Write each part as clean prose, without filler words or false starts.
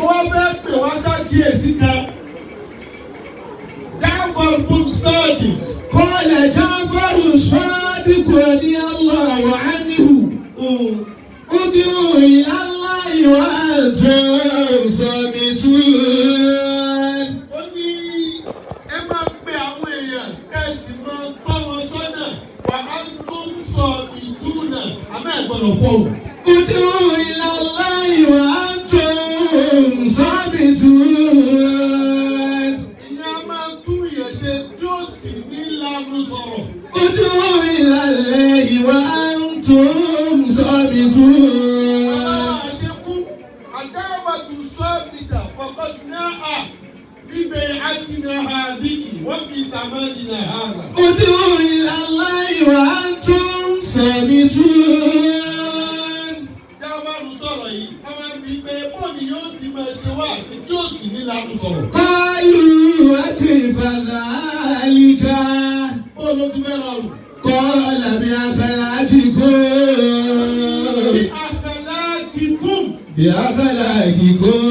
Wá fẹ́ pè wá sákìyèsí kan. Ja'far bun Sadiq. قال جعفر الصادق رضي الله عنه ادعوا إلى الله وأنتم صامتون. Ó ní ẹ máa pe àwọn èèyàn, kẹ́sì máa tọ́ wọn sọ́nà, wa antum samituna, àmọ́ ẹ̀ gbọ́dọ̀ fọ̀hùn. ادعوا إلى الله وأنتم صامتون. Ìyẹn a máa tún ìyẹn ṣe tí ó sì ní lanu sọ̀rọ̀. ادعوا إلى الله وأنتم صامتون. Àṣekú àdáwàtú sọ́ọ̀bìtà faqad náà fíbẹ̀ àtìnà àdìgì wọ́n fi sàmánìnà hàdà. ادعوا إلى الله وأنتم صامتون. Jábàrú sọ̀rọ̀ yìí, wọ́n máa ń bí pé bóòlù yóò ti máa ṣe wá sí tí ó sì ní lanu sọ̀rọ̀. قالوا وكيف ذلك؟ Bóòlù ó ti fẹ́ rọrùn? قال بأخلاقكم. Bí akhlaqikum. بأخلاقكم.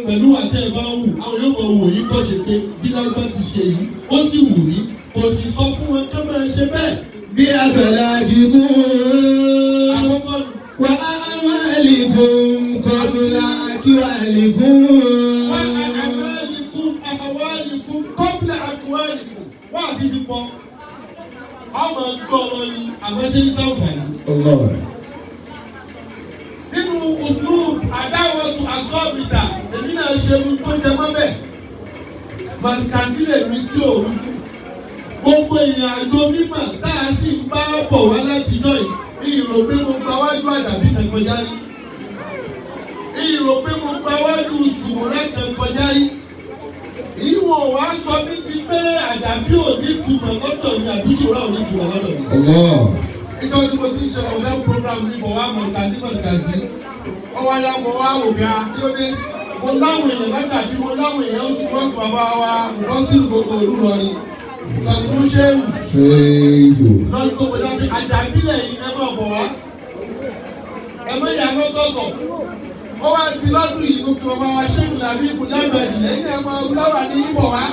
Pẹ̀lú àtẹ ẹ̀ bá wù, àwọn yóò mọ̀ wò yí kọ́ ṣe pé bí lágbá ti ṣe yìí, ó sì wù mí, kò sì sọ fún wọn kí wọ́n máa ṣe bẹ́ẹ̀. بأخلاقكم. Àkọ́kọ́ nù. وأعمالكم قبل أقوالكم. أعمالكم أحوالكم قبل أقوالكم. Wọ́n àti ti pọ̀. Ọmọ gbọ́ ọ ni àmọ́ ṣe ń ṣàǹfààní. الله. Nínú uslub àdáwọ̀tò asọ́bìtà, èmi náà ṣe ohun tó jẹ mọ́ bẹ́ẹ̀. Màkàsílẹ̀ mi tí ò rújú. Gbogbo ìrìn àjò mímọ̀ tá a sì ń bá bọ̀ wá látijọ́ yìí, mi ìrò pé mo gba wájú àdàbí kan kọjá rí. Ìrò pé mo gba wájú sùmùrẹ́ kan kọjá rí. Ìwọ̀n wá sọ mí di pé àdàbí ò ní túmọ̀ lọ́dọ̀ mi àbí sùúrà ò ní túmọ̀ lọ́dọ̀ mi. الله. Ìjọ tí mo ti ń ṣe ọ̀dà program ní mo wá mọ̀tàsí mọ̀tàsí. Ọwọ́ ayá mo wá wò bí a kí ló dé. Mo láwọn èèyàn látàbí mo láwọn èèyàn ń wọ́n bàbá wa rọ́sìlì gbogbo òru lọ ni. Sàtúnṣe شيخ. Lọ́dún tó kọjá bí àdàbílẹ̀ yìí, ẹ máa bọ̀ wá. Ẹ má yà lọ́tọ̀ọ̀tọ̀. Ó wá di lọ́dún yìí, mo kí bàbá wa ṣéèkì làbí ibùdó lágbàjì lẹ́yìn ẹ̀ máa láwà ní ìbọ̀ wá.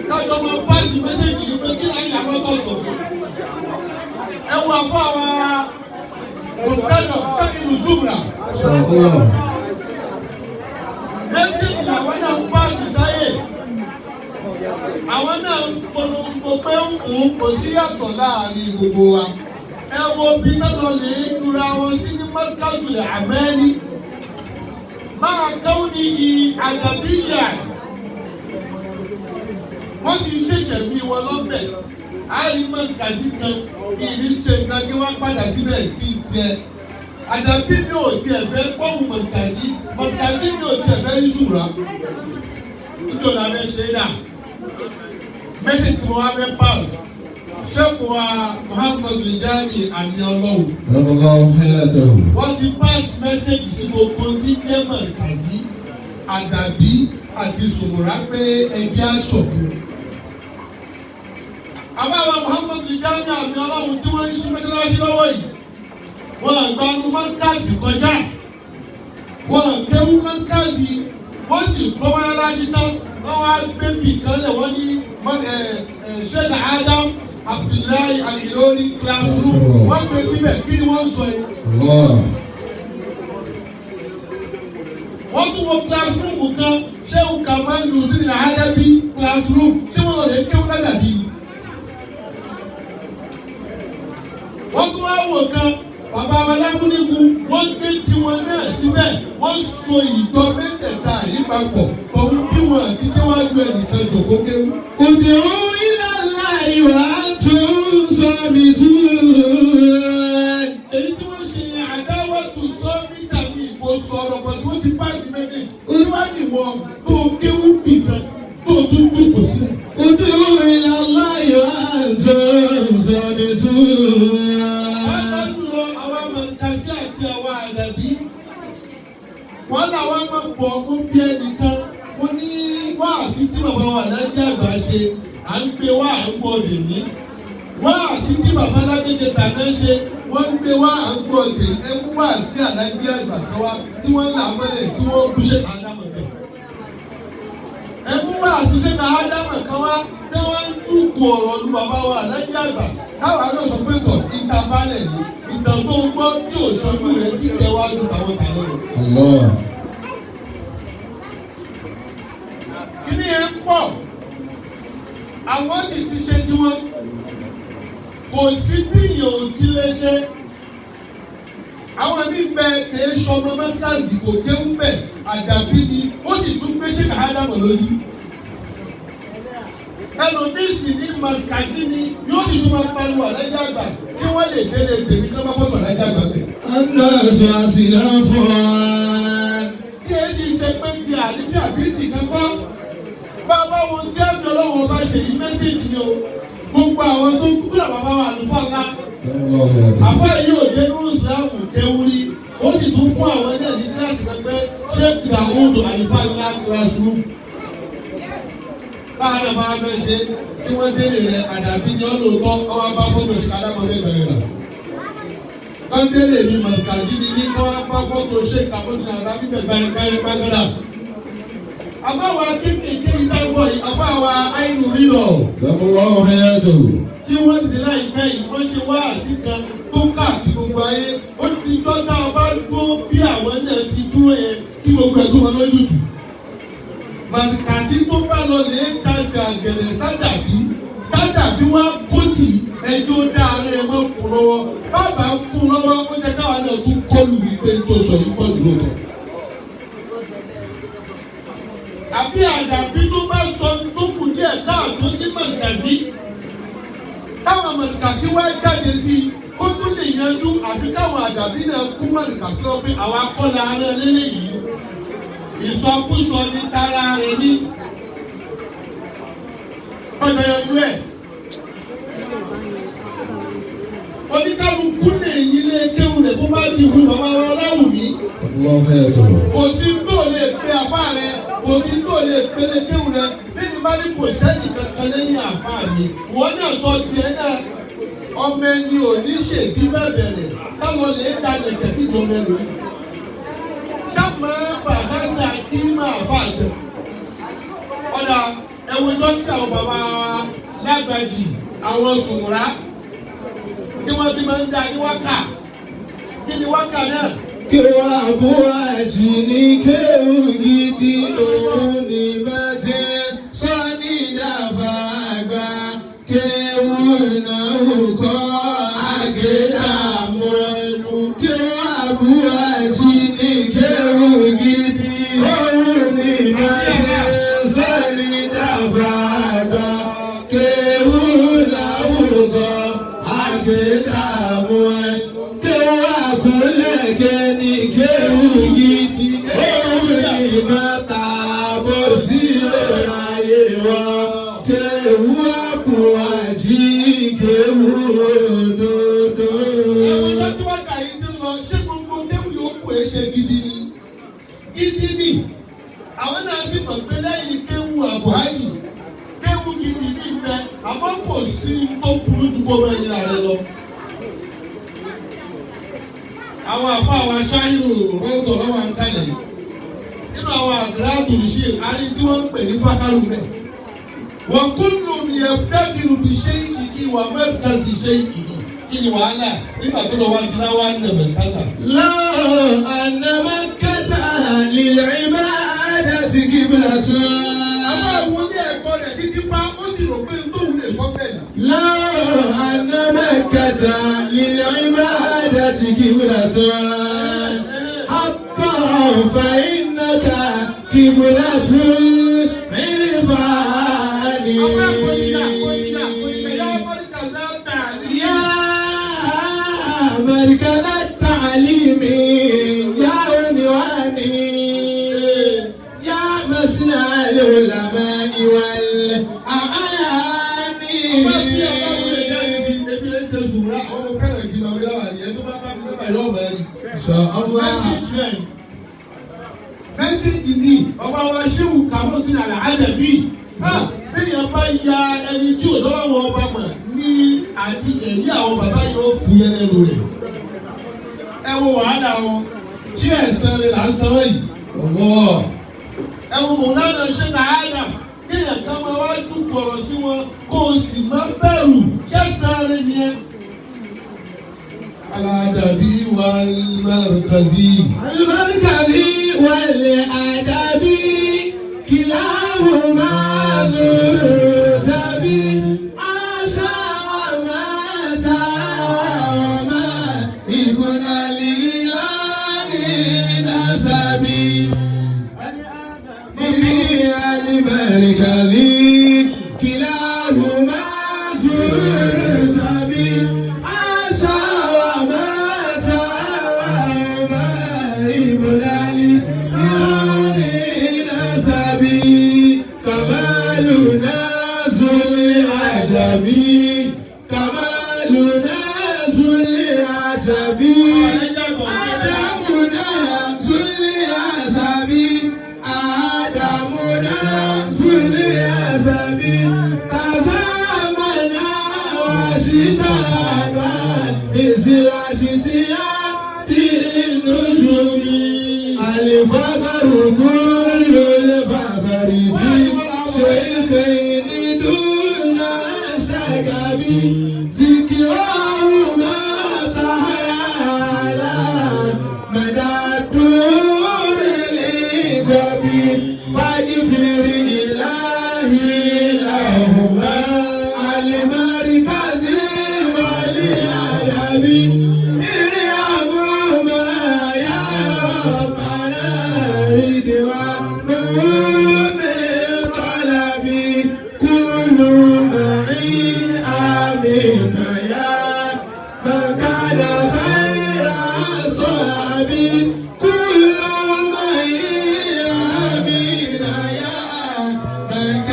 Kájọ máa pass message yìí pé kí láyà lọ́tọ̀ọ̀tọ̀. Ẹ wọ àfọ àwọn olùdájọ́ sákìlù zubra. الله. Message làwọn náà ń pass sáyè. Àwọn náà ń polongo pé ń kò sí yàtọ̀ láàrin gbogbo wa. Ẹ wo bí náà lè dúra wọn sí ní mọ́kàtúlẹ̀ àmẹ́ni. Máa kẹ́wọ́n ní àdàbíyà. Wọ́n sì ń ṣẹ̀ṣẹ̀ bí wọn lọ́bẹ̀. Àárín mọ́kàtí kan bí ìrí ṣe nǹkan kí wọ́n padà síbẹ̀ kí n tiẹ̀. Àdàbí mi ò tiẹ̀ fẹ́ gbọ́hùn mọ̀kàtí, mọ̀kàtí mi ò tiẹ̀ fẹ́ rí sùúrà. Nítorí abẹ́ ṣe é dà. Message mo wá fẹ́ pass. Ṣẹ́kù wa Muhammad Lijani àmì ọlọ́run. الله حياته. Wọ́n ti pass message sí gbogbo tí ń jẹ́ mọ̀kàzí, àdàbí àti sòmùrà pé ẹgbẹ́ aṣọ̀kù. Àbáwá Muhammad Lijani àmì ọlọ́run tí wọ́n ń ṣí mọ́ṣáláṣí lọ́wọ́ yìí. Wọ́n àgbanu mọ́kàzí kọjá. Wọ́n kéwú mọ́kàzí. Wọ́n sì kọ́ mọ́ṣáláṣí tán. Wọ́n wá gbé bì kan lẹ̀, wọ́n ní Sheikh Adam Abdullahi Al-Ilori classroom. Wọ́n gbé síbẹ̀, kí ni wọ́n sọ yìí? الله. Wọ́n tún wọ classroom kan, Sheikh Kamal Nurdin Adabi classroom, ṣé wọ́n lè kéwú ládàbí? Wọ́n tún wá wò kan bàbá alámúnigun, wọ́n gbé tiwọn náà síbẹ̀. Wọ́n so ìjọ mẹ́tẹ̀ẹ̀ta yìí papọ̀ tòun bí wọn àti déwájú ẹnìkan jòkó kéwú. ادعوا إلى الله وأنتم صامتون. Èyí tí wọ́n ṣe yẹn, àdáwọ̀tò sọ mítà ní ìbò sọ̀rọ̀ pẹ̀lú ó ti pass message. Olúwa nìwọ tó kéwú bì kan tó tún jókòó sílẹ̀. ادعوا إلى الله وأنتم صامتون. Wọ́n jùlọ àwọn amọ̀nkásí àti àwọn àdàbí. Wọ́n làwọn máa pọ̀ mú bí ẹnìkan. Mo ní wáàsí tí bàbá wa lájẹ́ àgbà ṣe, à ń gbé wá à ń gbọ́ lè ní. Wáàsí tí bàbá lágége tàná ṣe, Wọ́n ń gbé wá, à ń gbọ́ tè ẹ mú wá sí àlágbé àgbà kan wá tí wọ́n ń là mọ́lẹ̀ tí wọ́n bú ṣe àdámọ̀ bẹ́ẹ̀. Ẹ mú wá àtúnṣe náà ádámọ̀ kan wá tí wọ́n ń dúkù ọ̀rọ̀ lu bàbá wa àlágbé àgbà, káwa náà sọ pé tọ̀ ìtàbálẹ̀ ni ìtàn tó ń gbọ́ tí ò sọ́jú rẹ̀ kíkẹ́ wá ju àwọn tàlẹ́ lọ. Allah. Kíní ẹ ń pọ̀, àwọn sì ti ṣe tiwọn. Kò sí bí ìyẹn ò ti lè ṣe. Àwọn míì bẹ kìí ṣọmọ mẹ́tàzì, kò kéwú bẹ̀, àdàbí ni, ó sì tún gbé ṣé kàádàmọ̀ lójú. Ẹlòmíì sì ní màkàzí ni yóò sì tún máa pariwo àlájá àgbà kí wọ́n lè délé tèmi kí wọ́n bá fọ́tò àlájá àgbà bẹ̀. الناس أصناف. Tí ẹ sì ṣe pé ti àdífẹ́ àbí tì kankan, bàbá wo tí ẹ jọ lọ́wọ́ bá ṣe yí message ni o. Gbogbo àwọn tó ń kú kúrò, bàbá wa àlùfáà ńlá. الله حياته. Àfa yìí ò dé nínú ìsìlámù kéwúrí, ó sì tún fún àwọn náà ní kíláàsì pẹpẹ, ṣé Dàwùdù àlùfáà ńlá classroom. Báwa náà bá fẹ́ ṣe kí wọ́n délé rẹ̀, àdàbí ni ó lóòótọ́, ọwọ́ bá fọ́tò ṣe kádámọ́ bẹ́ẹ̀ bẹ̀rẹ̀ rà. Kọ́ńdélé mi màkàdí ni ní kọ́ bá fọ́tò ṣe kàmọ́tò náà bá bíbẹ̀ bẹ̀rẹ̀ bẹ̀rẹ̀ bẹ̀rẹ̀. Àbáwa kéékèèké yìí táwọn yìí, àbáwa àìnú rírọ̀ الله حياته. tí wọ́n ti láìpẹ́ yìí, wọ́n ṣe wáàsí kan tó káàkiri gbogbo ayé. Ó ti dọ́tà bá dúró bí àwọn náà ti dúró yẹn kí gbogbo ẹ̀ tó wọn lójútùú. Màkàsí tó bá lọ lè tasẹ̀ àgẹ̀rẹ̀ sádàbí sádàbí wá kóòtì ẹjọ́ dáa ẹ mọ́ kún lọ́wọ́, bàbá kún lọ́wọ́, ó jẹ́ káwa náà tún kọlù wípé tó sọ yìí pọ̀ jù lóòótọ́. Àbí àdàbí tó bá sọ tó kù díẹ̀ káàtó sí màkàsí, táwọn mọ̀lìkàsí wá jáde sí i, ó tún lè yanjú, àfi káwọn àdàbí náà kú mọ̀lìkàsí lọ pé àwọn akọ́là ara lélẹ̀ yìí, ìsọkúsọ ní tara rẹ̀ ní. Ọjọ́ yanjú ẹ̀. Oníkálukú lè yí lé kéwù rẹ̀ kó bá ti hu bàbá wa láwùmí. الله حياته. Kò sí tó lè pe àfá rẹ̀, kò sí tó lè pele kéwù rẹ̀. Bíbi bá ní kò sẹ́ni kankan lẹ́yìn àfá mi. Wọ́n náà sọ tiẹ̀ náà, ọmọ ẹni ò ní ṣèbí bẹ̀bẹ̀ rẹ̀ táwọn lè da lẹ̀kẹ̀ sí ìjọba ẹlòmí. Sáàmù bàbá sà kí máa fà jẹ. Ọ̀dà ẹ̀wọ̀n tó ń tẹ àwọn bàbá wa lágbàjì, àwọn sùnwùrà tí wọ́n ti máa ń da ní wákà. Kí ni wákà náà? Kí wá búwájì ní kéwù gidi, òun ní bá ti sọ ní ìdáfà àgbà kéwù náà kọ́ àgédàmú ẹnu. Kí wá búwájì ní kéwù gidi, òun ní bá ti sọ ní ìdáfà àgbà kéwù náà kọ́ àgédàmú ẹnu. Kéwù àkúlẹ̀kẹ́ ní kéwù gidi, òun ní bàtà bó sí òráyè wọ. Kéwù àkùwàjì kéwù òdodo. Ẹ̀wọ̀n tó tí wákà yìí ti lọ, ṣé gbogbo kéwù yòókù ẹ̀ ṣe gidi ni? Gidi ni. Àwọn náà sì mọ̀ pé lẹ́yìn kéwù àbúhájì, kéwù gidi ní ìfẹ́, àmọ́ kò sí tó burú ju kó bẹ́ẹ̀ yíra rẹ lọ. Àwọn àfọ àwọn aṣáájú rọ́ọ̀tọ̀ lọ́wọ́ à ń kalẹ̀ yìí. Nínú àwọn àgíráàdù ṣe àrí tí wọ́n ń pè ní fákàrù rẹ̀. Wọ́n kúlù yẹ fẹ́ẹ́kìrù bí ṣé ìkìkì wà mẹ́ta sì ṣe ìkìkì. Kí ni wàhálà nígbà tó lọ wá jìnnà wá ń nà mẹ́kátà? لو أن مكة للعبادة قبلة. Àwọn àwọn ilé ẹ̀kọ́ rẹ̀ títí fá, ó sì rò pé tóun lè sọ bẹ́ẹ̀ ni. لو أن مكة للعبادة قبلة حقا فإنك قبلة العرفان. Àwọn akọ́nìyà akọ́nìyà akọ́nìyà yá akọ́nìkà láta ní. يا مركز التعليم يا عنواني، يا مصنع العلماء والأعيان. Ọba bí ọba wulẹ̀ jáde sí ebi ẹ̀ ṣe sùúrà, àwọn ọmọ fẹ́ràn kí lọ rí àwọn àníyàn tó bá bá mi sábà yọ ọmọ ẹni. إن شاء الله. Message rẹ̀ message ni ọba wa ṣéwù kàmọ́tì àlà àdàbí. Bíyàn bá ya ẹni tí ò lọ́wọ́ wọn ọba mọ̀ ní àti ẹ̀yí àwọn bàbá yóò fúyẹ́ lẹ́nu rẹ̀. Ẹ wo wàhálà wọn, ṣé ẹ̀san rẹ̀ là ń sanwó yìí? Allah. Ẹ wo Mọ̀lánà ṣé nàádà kéèyàn kan máa wá dúkọ̀rọ̀ sí wọn kó o sì má bẹ̀rù, ṣé ẹ̀san rẹ̀ nìyẹn? Al-Adabi wal-Markazi. المركبي والأدبي كلاهما ذو تبي عاش ومات وما ابن لله نسبي المركبي كلاهما ذو تبي عاش ومات وما ابن لله نسبي كمالنا ذو العجبي كمالنا ذو العجبي آدمنا ذو العزبي آدمنا ذو العزبي تزامنا واشتانا إسلاجتيا النجوم الفخر كل الفخر في شيخين دون شكب ذكرهما تعالى مدى الدور لقبي فاغفر إلهي لهما المركز والأدب ارحمهما يا ربنا رضوان من طلبي كل معي آمين يا من كان خير صحبي كل معي آمين يا من